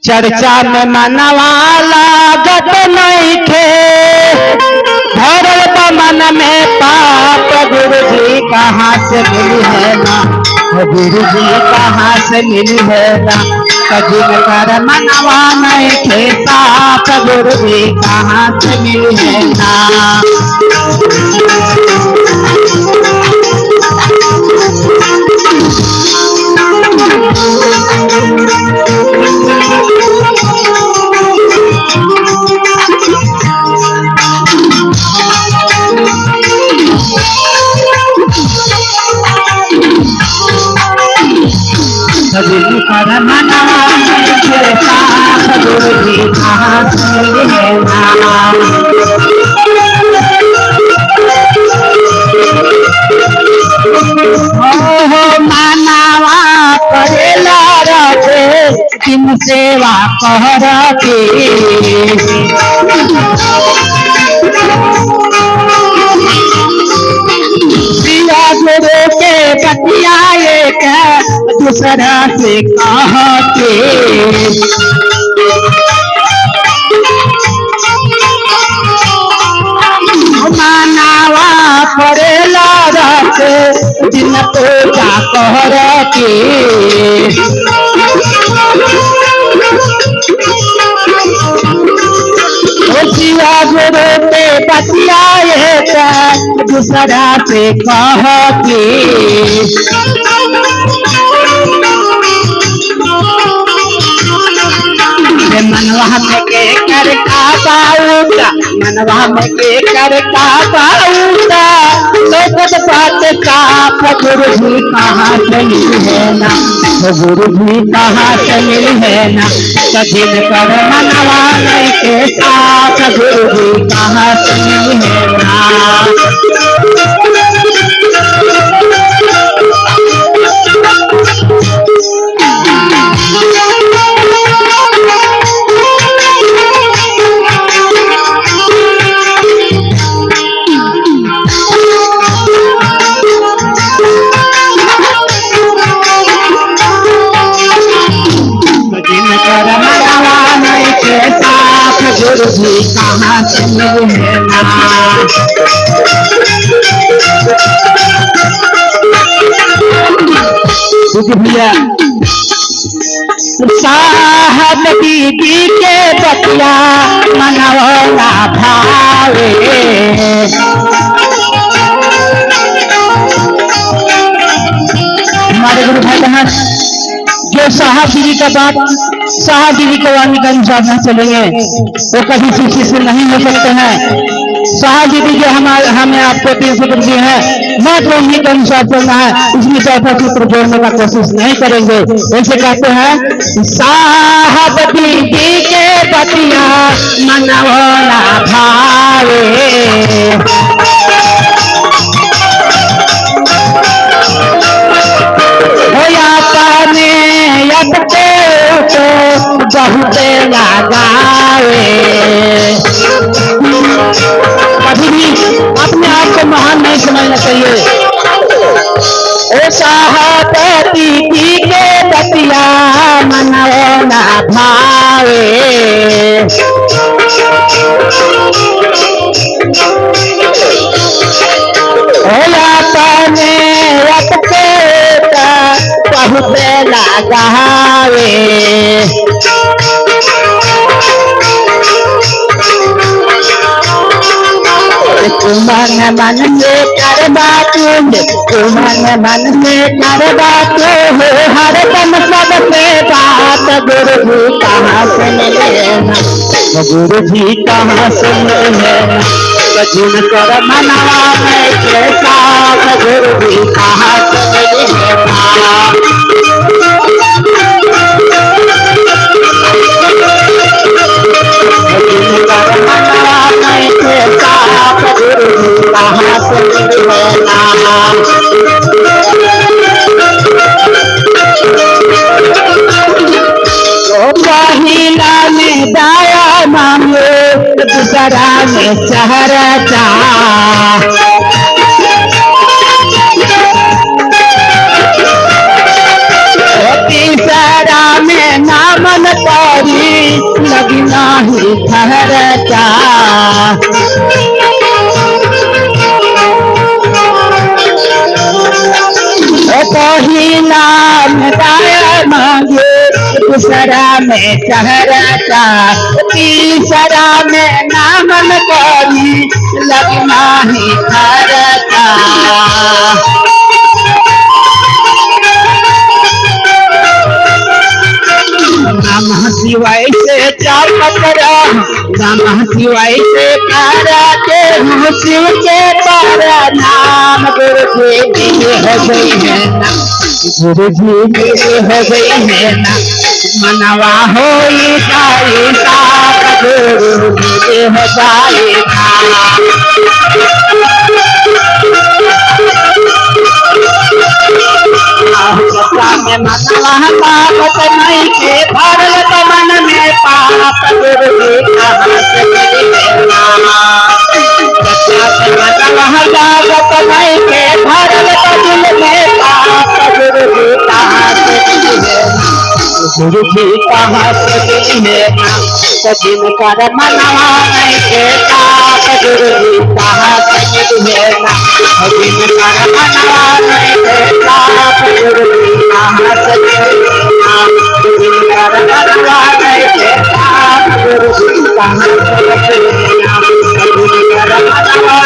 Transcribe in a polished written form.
चर्चा में मनवा लागत नइखे, भरल बा मन में पाप। गुरु जी कहाँ से मिली है ना, गुरु जी कहाँ से मिली है ना, कजिन कर मनवा नइखे साफ। गुरु जी कहाँ से मिली है ना। कजिन कर मनवा नइखे साफ। गुरु जी कहाँ से मिली है ना। हो मानवा करेला रखे किन सेवा करके, प्रिया गुरु के बतियाए के दूसरा से कहते। मानवा करेला रखे जिन पूजा करके, सिया गुरु के बतियाए के दूसरा से कहते। मनवा में के कर का पाऊता, मनवा में के कर का पाऊता, लोकत बात साफ। गुरु जी कहाँ से मिली है ना, गुरु जी कहाँ से मिली है ना, सजिन कर मनवा के साथ। गुरु जी कहाँ से मिली है ना। जिन कर मनवा के साथ। गुरु जी कहाँ से मिली है ना। भैया साहब दीदी के बतिया मनवा भावे, हमारे गुरु भाई बहन जो साहब दीदी का बात, साहब दीदी के वाणी के अनुसार नहीं चलेंगे वो कभी शिक्षित से नहीं हो सकते हैं। साहब दीदी जो हमें आपको 3 सूत्र दिए हैं, मात्र उन्हीं के अनुसार चलना है, इसमें चौथा सूत्र जोड़ने का कोशिश नहीं करेंगे। ऐसे कहते हैं साहब दीदी के बतिया मनवा भावे, तो बहुते लगावे। कभी भी अपने आप को महान नहीं समझना चाहिए। ओ साहब दीदी के बतिया मनवा भावे, ओ अपने अपने बहुते लगावे। मन मन से कर बात, मन मन से कर बात, हर दम सबसे बात। गुरु जी कहाँ से मिले ना, गुरु जी कहाँ से मिले ना, जिन कर मनवा के साथ। गुरु जी कहाँ से मिले ना। जिन कर मनवा के साथ। गुरु जी कहाँ से मिले ना। पहिला में दाया मांगे, दूसरा में चहरचा, तीसरा में नामन परी करी लगी नाही खर्चा। पहिला में दाया मांगे, दूसरा में चहरता, तीसरा में नामन करी लगी नाही खर्चा। नमः शिवाय से जपत रह, नमः शिवाय से करते हूँ शिव के पर नाम। गुरु जी मेरे हो गई है ना, गुरु जी मेरे हो गई है ना, मनवा होई जाई साथ, गुरु मेरे हो जाए ना। में मनवा पाप नहीं के भरल मन में पाप, गुरु जी कहाँ से मिले ना। मनवा पाप नहीं के भरल दिल में पाप, गुरु जी कहाँ से मिले ना। गुरु जी कहाँ से मिले ना, सजिन कर मनवा नहीं के पाप, गुरु जी कहाँ से मिले ना। सजिन कर मनवा नहीं के पाप, गुरु जी कहाँ से मिले ना। सजिन कर मनवा नहीं के पाप, गुरु जी कहाँ से मिले ना। सजिन कर मनवा